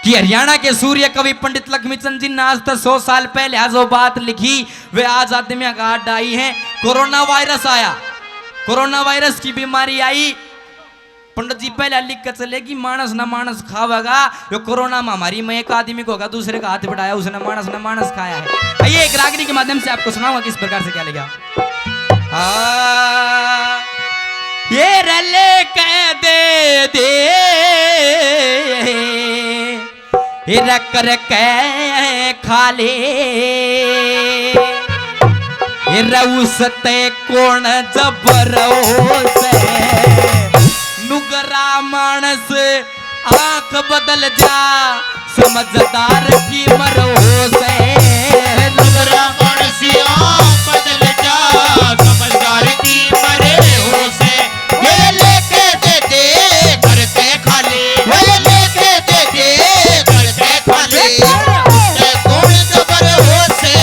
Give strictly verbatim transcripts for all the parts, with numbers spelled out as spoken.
कि हरियाणा के सूर्य कवि पंडित लक्ष्मीचंद जी ने आज तक सौ साल पहले आज वो बात लिखी, वे आज आदमियों का अड्डा आई है। कोरोना वायरस आया, कोरोना वायरस की बीमारी आई। पंडित जी पहले लिख के चले कि मानस ना मानस खावेगा। यो कोरोना महामारी में एक आदमी को होगा, दूसरे का हाथ बढ़ाया, उसने मानस ना मानस खाया है। आइए, एक रागनी के माध्यम से आपको सुनाऊंगा किस प्रकार से क्या लिखा। हाँ, ये रले कह दे दे, ये रख रख खा ले, ये रऊस ते कौन जबर हो से, नुगरा मानस आंख बदल जा, समझदार की मरो से। नुगरा मानसी आंख बदल जा, समझदार की मरे हो से। ये लेके दे दे घर ते खाली, ये लेके दे दे घर ते खाली। ते कौन जबर हो से,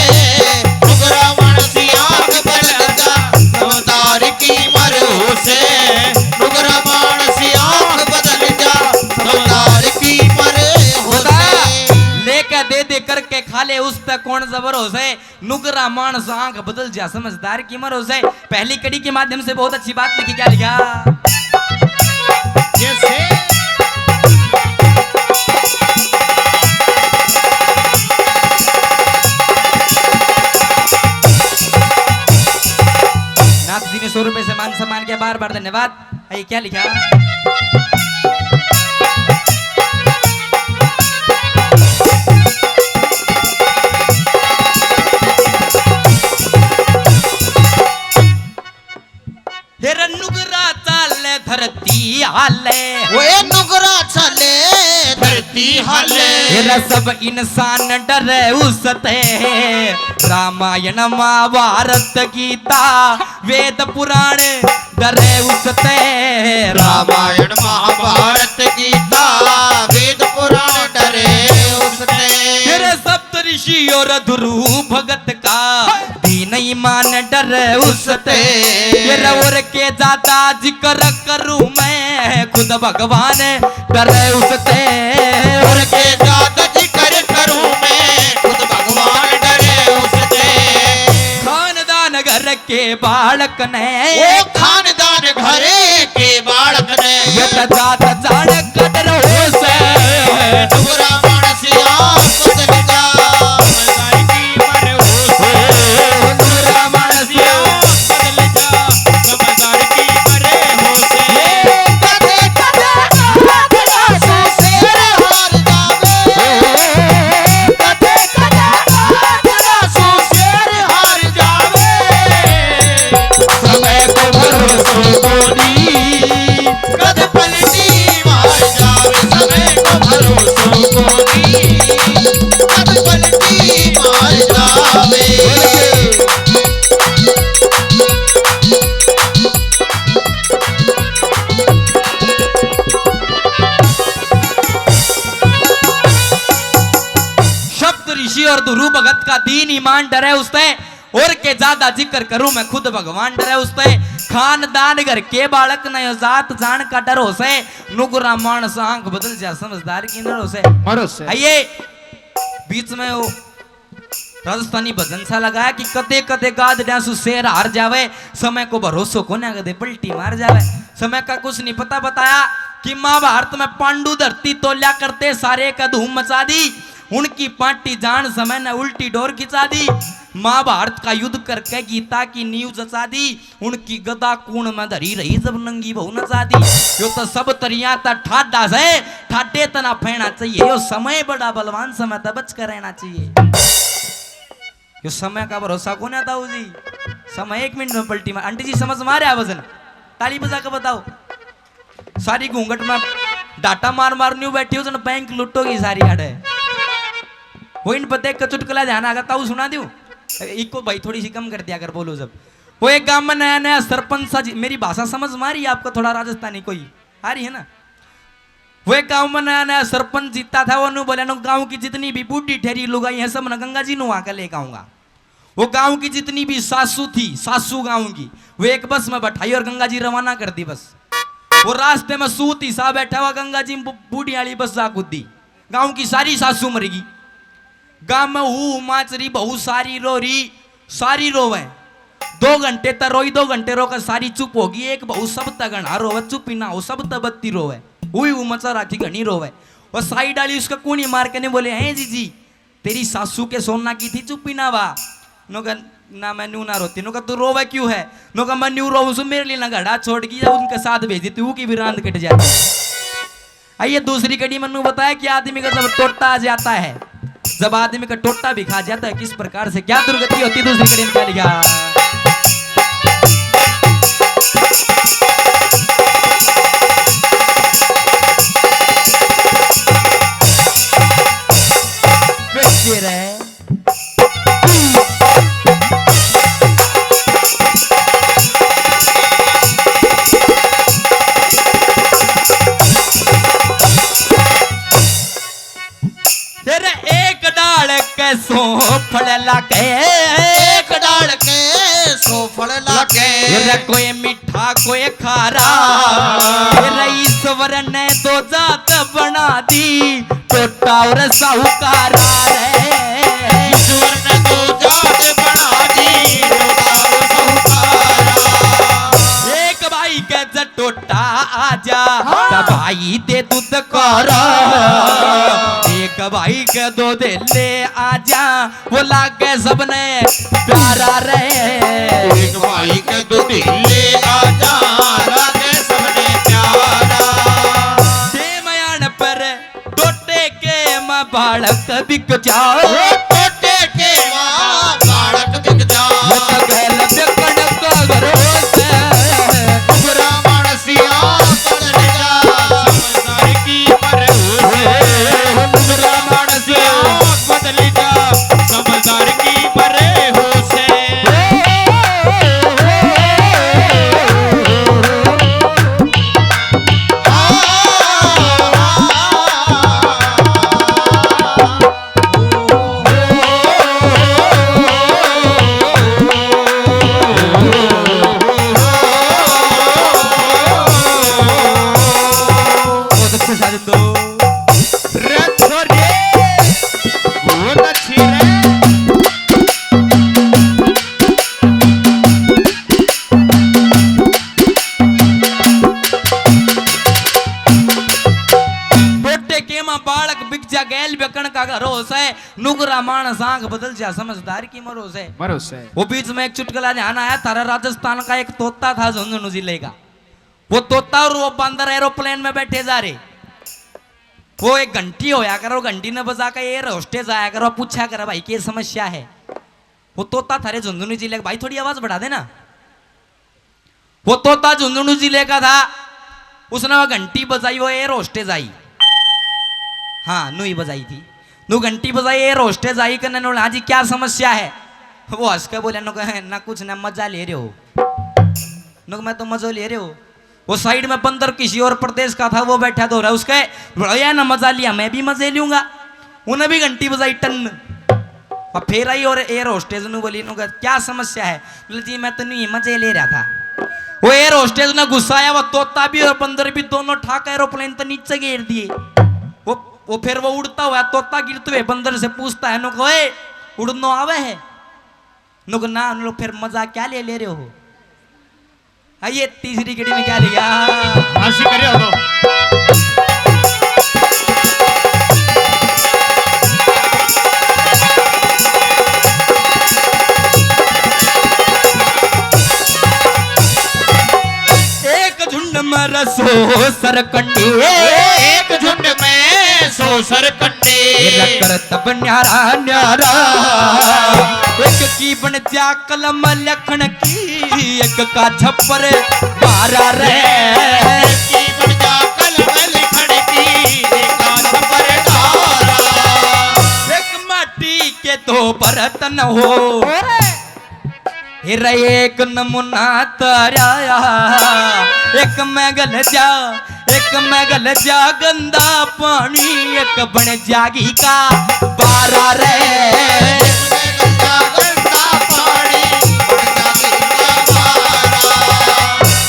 नुगरा मानसी आंख बदल जा, समझदार की मरो से। नुगरा मानसी आंख बदल जा, समझदार की मरे हो से। लेके दे दे करके खा ले, उस पे कौन जबर हो से। नुगरा मानस आंख बदल जा, समझदार की मरो से। पहली कड़ी के माध्यम से बहुत अच्छी बात लिखी। क्या लिखा? जैसे नाथ जी ने सौ रुपए से मान सम्मान किया, बार बार धन्यवाद। ये क्या लिखा? हेर नुगरा चाले धरती हाले। ओए नुगरा चाले धरती हाले। हेर सब इंसान डरे उसते। रामायण महाभारत गीता वेद पुराण डरे उसते। रामायण महाभारत गीता वेद पुराण डरे उसते। तेरे सप्त ऋषि और ध्रुव भगत का भी नहीं मान डरे उसते। तेरे और के ज्यादा जिक्र करूं मैं, खुद भगवान डरे उसते। और के ज्यादा जिक्र करूं मैं, खुद भगवान डरे उसते। खानदान घर के बालक ने। ओ खानदान घर के बालक ने। ये तो जात जान कदर हो से। नुगरा मानसी आंख बदल जा। समझदार की मर हो से। नुगरा मानसी आंख बदल जा। समझदार की मर हो से। कदे कदे सप्त ऋषि और ध्रुव भगत का दीन ईमान डरे उसते। और के ज्यादा जिक्र करूं मैं, खुद भगवान डरे उसते। खानदान घर के बालक ने यो जात जान का डर हो से। नुगरा मानस आंख बदल जा, समझदार की नर हो से। मरो से। आइए, बीच में वो राजस्थानी भजन सा लगाया कि कदे कदे गाद डांसू शेर हार जावे, समय को भरोसो कोन्या, कदे पलटी मार जावे। समय का कुछ नहीं पता बताया कि महाभारत में पांडु धरती तोल्या करते, सारे का धूम मचा दी। उनकी पार्टी जान समय ने उल्टी डोर खिंचा दी। महाभारत का युद्ध करके गीता की नींव जचा दी। उनकी गदा कूण में धरी रही जब नंगी बहू नचा दी। यो तो सब तरिया ता ठाडा से, ठाडे तना फैना चाहिए। यो समय बड़ा बलवान, समय तै बच कर रहना चाहिए। यो समय का भरोसा कोन्या ताऊ जी, समय एक मिनट में पलटी मार। आंटी जी समझ मारे आ वजन, ताली बजा के बताओ। सारी घूंघट में डाटा मार मार न्यू बैठी हो जन बैंक लुटोगी सारी आड़े। वो इन पर देख के चुटकुला ध्यान आगा, ताऊ सुना दूं। इको भाई थोड़ी सी कम कर दिया कर, बोलो जब। वो एक गांव में नया नया सरपंच सा जी, मेरी भाषा समझ में आ रही है आपको, थोड़ा राजस्थानी कोई आ रही है ना। वो एक गांव में नया नया सरपंच जीता था, वो न्यू बोला, न्यू गांव की जितनी भी बूढ़ी ठहरी लुगाई है, सब ना गंगा जी न्यू आके लेके आऊंगा। वो गांव की जितनी भी सासू थी, सासू गांव की, वो एक बस में बैठाई और गंगा जी रवाना कर दी बस। वो रास्ते में सूत ही सा बैठा हुआ, गंगा जी बू-, बूढ़ी वाली बस जा कूदी। गांव की सारी सासू मर गई। गांव में हू माचरी, बहू सारी रो रही, सारी रोवे। दो घंटे तक रोई, दो घंटे रोकर सारी चुप होगी। एक बहू सब तक घना रोवे, चुप ही ना हो, सब तक बत्ती रोवे। हुई हू मचा राखी घनी रोवे। और साइड वाली उसका कूणी मार के नहीं बोले, "हैं जीजी, तेरी सासू के सोना की थी चुप्पी ना वा?" नो कह, "ना, मैं न्यू ना रोती।" नो कह, "तू रोवे क्यों है?" नो कह, "मैं न्यू रोऊं सु, मेरे लिए ना घड़ा छोड़ के या उनके साथ भेज देती, वो की भी रांद कट जाती।" आइए, दूसरी कड़ी मन्नू बताया कि आदमी का जब टोटा आ जाता है, जब आदमी का टोटा भी खा जाता है, किस प्रकार से क्या दुर्गति होती है, दूसरी कड़ी में क्या लिखा। फिर शेर है। तेरे एक डाल के सौ फल लागे, एक डाल के सौ फल लागे। तेरे कोई मीठा कोई खारा, तेरे ईश्वर ने दो जात बना दी, टोटा और साहूकारा रे। ईश्वर ने दो जात बना दी, टोटा और साहूकारा। एक भाई के जब टोटा आ जा, हाँ। तो भाई दे दूध कारा। एक भाई के दो धेले आ जा, वो लागे सबने प्यारा रे। एक भाई के दो धेले आ जा, लागे सबने प्यारा। ते मयान पर टोटे के माँ बालक बिक जा। ओ टोटे के माँ बालक बिक जा। ये तो गैल बिकण का भरोसे। नुकरा मानसिया बदल जा। समझदार की पर हो। नुकरा मानसिया बदल जा। समझदार की पर हो से। बहुत अच्छे साजन दो। रे छोरे, बहुत अच्छी रे। टोटे के माँ बालक बिक जा, गैल बिकण का भरोसे। नुकरा माणस आंख बदल जा, समझदार की मरो से। मरो से। वो बीच में एक चुटकुला ध्यान आया, थारा राजस्थान का एक तोता था झुंझुनू जिले का। वो तोता और वो बंदर एरोप्लेन में बैठे जा रहे। वो एक घंटी होया करो, घंटी ने बजा के एयर होस्टेज आया करो, पूछा करे, "भाई, के समस्या है?" वो तोता थारे झुंझुनू जिले का, "भाई, थोड़ी आवाज बढ़ा देना।" वो तोता झुंझुनू जिले का था, उसने वो घंटी बजाई, वो एयर होस्टेज आई। हाँ, नू ही बजाई थी। नू घंटी बजाई, एयर होस्टेज आई, कने नू, "हाँ जी, क्या समस्या है?" वो हंस के बोले, नू कहे, "ना कुछ ना, मजा ले रहे हो।" नू कहे, "मैं तो मजो ले रहे हो।" वो साइड में बंदर किसी और प्रदेश का था, वो बैठा तो रहा, उसके, "भैया ना मजा लिया, मैं भी मजे लूंगा।" उन्हें भी घंटी बजाई, टन। अब फिर आई और एयर होस्टेज नू बोली, नू कहा, "क्या समस्या है?" बोले, "जी, मैं तो नहीं मजे ले रहा था।" वो एयर होस्टेज ने गुस्सा आया, वो तोता भी और बंदर भी दोनों ठाक एरोप्लेन तो नीचे गिर दिए। वो, वो फिर वो उड़ता हुआ तोता गिरते हुए बंदर से पूछता है, नू कहे, "ओए, उड़नो आवे है?" नू कहे, "ना।" नू कहे, "फिर मजा क्या ले ले रहे हो?" आइए, तीसरी कड़ी में क्या लिया? हंसी करियो तो। एक झुंड में रसो सरकंडे, एक झुंड में सो सरकंडे। मेरा करतब न्यारा न्यारा, एक की बन जा कलम लिखण की, एक का छप्पर धारा रे। की बन जा कलम लिखण की, एक का छप्पर धारा। एक माटी के दो बर्तन हो। अरे! हेरा एक नमूना तारा, एक में घल जा, एक में घल जा गंदा पानी, एक बन जागी का बारा रे।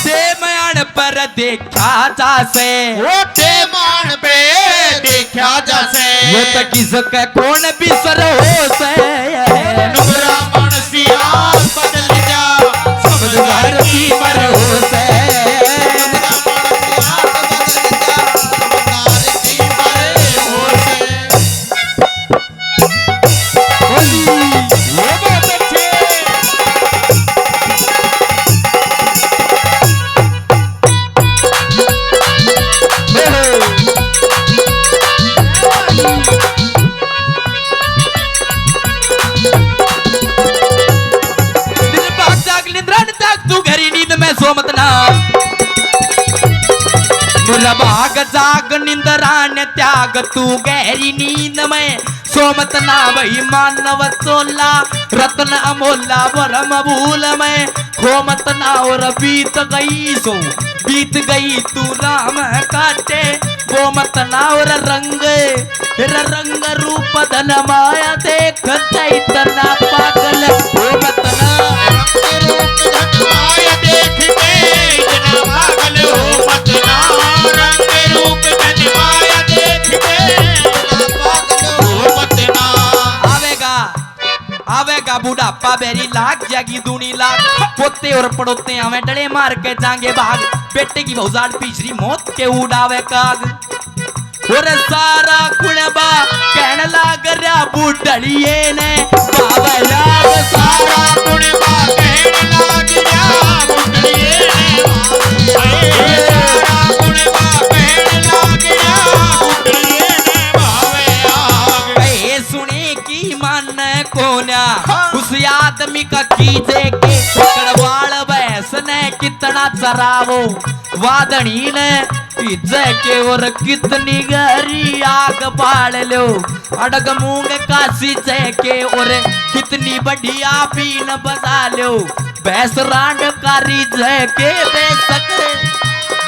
ते मयान पर देखा जा से। ओ ते मान पे देखा जा सै। वो तो किसके कौन बिसर हो सै। नुबरा मानसिया बदल जा, समझदार की मर हो सै। नुबरा मानसिया बदल जा, समझदार की मर हो सै। दिन भाग जाग निंद्रा न जाग तू गहरी नींद में सो मत ना। मेरा भाग जाग निंद्रा न त्याग तू गहरी नींद में सो मत ना। वही मानव चोला रत्न अमोला भरम भूल में खो मत ना। और बीत गई सो बीत गई तू राम काटे वो मत ना। और रंग तेरा रंग रूप धन माया देख चैतना पागल हो मत ना। रंग रूप धन माया देख चैतना पागल हो मत ना। रंग रूप धन माया देख चैतना पागल हो मत ना। आवेगा, आवेगा बुढ़ापा बेरी लाग जागी दूनी लाग। पोते और पड़ोते आवे डले मार के जांगे भाग। बेटे की भौजाल पीछरी मौत के उड़ावे काग। और सारा कुणबा कहण लाग रहा बुढ़लिए ने बाबा याद। सारा कुणबा कहण लाग रहा बुढ़लिए ने बाबा याद। सारा कुणबा कहण लाग रहा बुढ़लिए ने बाबा याद। ए सुने की मन कोन्या हाँ। उस आदमी का कीजे के पकड़वाल भैंस ने कितना चरावो वादनी ने इज्जै के और कितनी गहरी आग बाल लो। अड़ग मूंग का सीजे के और कितनी बढ़िया बीन बजा लो। भैंस रांड कारी जै के बेशक,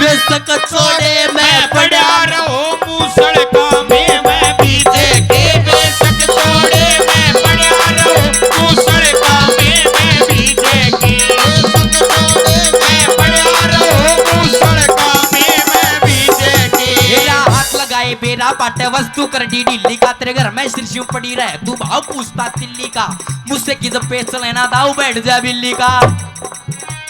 बेशक चोड़े में पड़ा रहो मूसड़ का में मैं बीजे के। बेशक चोड़े में पड़ा रहो मूसड़ का में मैं बीजे के। बेशक चोड़े में पड़ा रहो मूसड़ का में मैं बीजे के। मेरा हाथ लगाए बेरा पाटे वस्तु कर डी ढीली का। तेरे घर में सिरसियों पड़ी रहे तू भाव पूछता तिल्ली का। मुझसे की जब पेच लेना दाऊ बैठ जा बिल्ली का।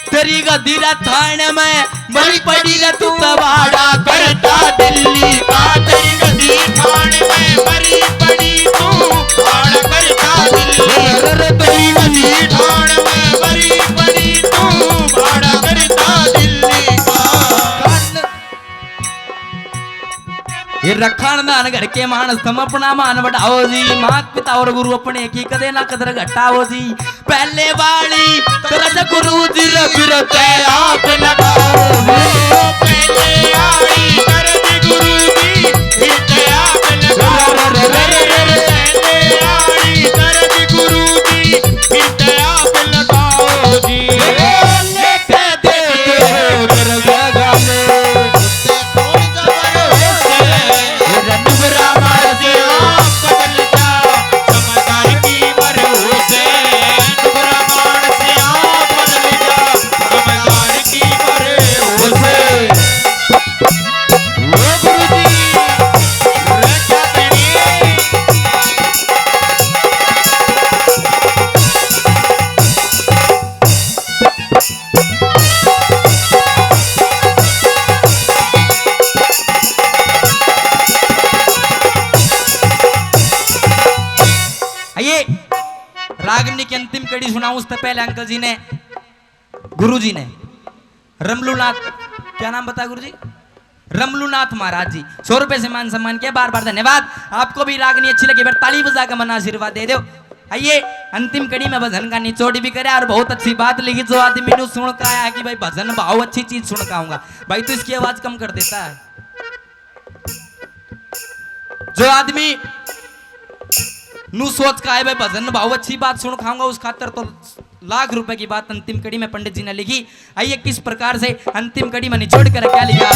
तेरी गदी रे थाने में मरी पड़ी रे तू कबाड़ा करता दिल्ली का। तेरी गदी थाने में मरी पड़ी तू कबाड़ा करता दिल्ली। रे, रे, तेरी गदी थाने में मरी पड़ी तू कबाड़ा करता दिल्ली का। ये रखान दान घर के मानस, थम अपना मान बढ़ाओ जी। मात पिता और गुरु अपने की कदे ना कदर घटाओ जी। पहले वाली तरज गुरु जी रे, फिर ते आप लगाओ जी। पहले वाली तरज गुरु जी, फिर ते आप लगाओ। पहले वाली तरज गुरु जी, फिर ते आप लगाओ जी। आइए, रागनी की अंतिम कड़ी सुनाऊं, उससे पहले अंकल जी ने, गुरु जी ने, रमलूनाथ, क्या नाम बताया गुरु जी? रमलूनाथ महाराज जी, सौ रुपए से मान सम्मान किया, बार बार धन्यवाद। आपको भी रागनी अच्छी लगी, फिर ताली बजा के मना आशीर्वाद दे दो। आइए, अंतिम कड़ी में भजन का निचोड़ भी करा और बहुत अच्छी बात लिखी। जो आदमी नु सुन का आया कि भाई भजन भाव अच्छी चीज सुन का आऊंगा, भाई तो इसकी आवाज कम कर देता है। जो आदमी नु सोच का आए भाई भजन भाव अच्छी बात सुन खाऊंगा, उस खातर तो लाख रुपए की बात अंतिम कड़ी में पंडित जी ने लिखी। आइए किस प्रकार से अंतिम कड़ी में निचोड़ कर क्या लिखा।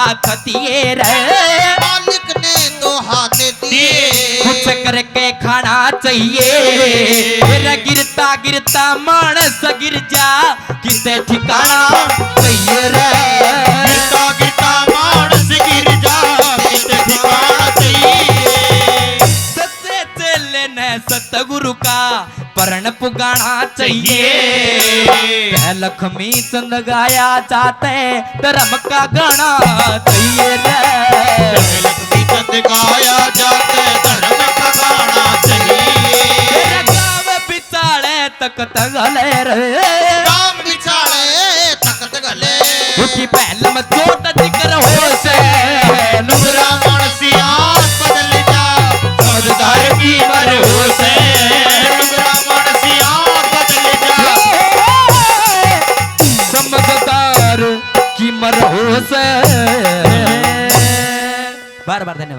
अखतिए रे। मालिक ने तो हाथ दिए। कुछ करके खाना चाहिए। तेरा गिरता गिरता मानस गिर जा, किते ठिकाना चाहिए रे। गिरता गिरता मानस गिर जा, किते ठिकाना चाहिए। सच्चे चेले ने सतगुरु का परण पुगाना चाहिए। कह लक्ष्मी चंद गाया जाते धर्म का गाना चाहिए रे। लक्ष्मी चंद गाया जाते धर्म का गाना चाहिए। तेरा गाँव बिचाले तख्त गले रे। गाँव बिचाले तख्त गले। उठी पहलम चोट जिक्र हो से। नुगरा मानसिया बदल जा, समझदार की मर हो से। नुगरा मानसिया बदल जा। समझदार की मर हो से। बार बार धन्यवाद।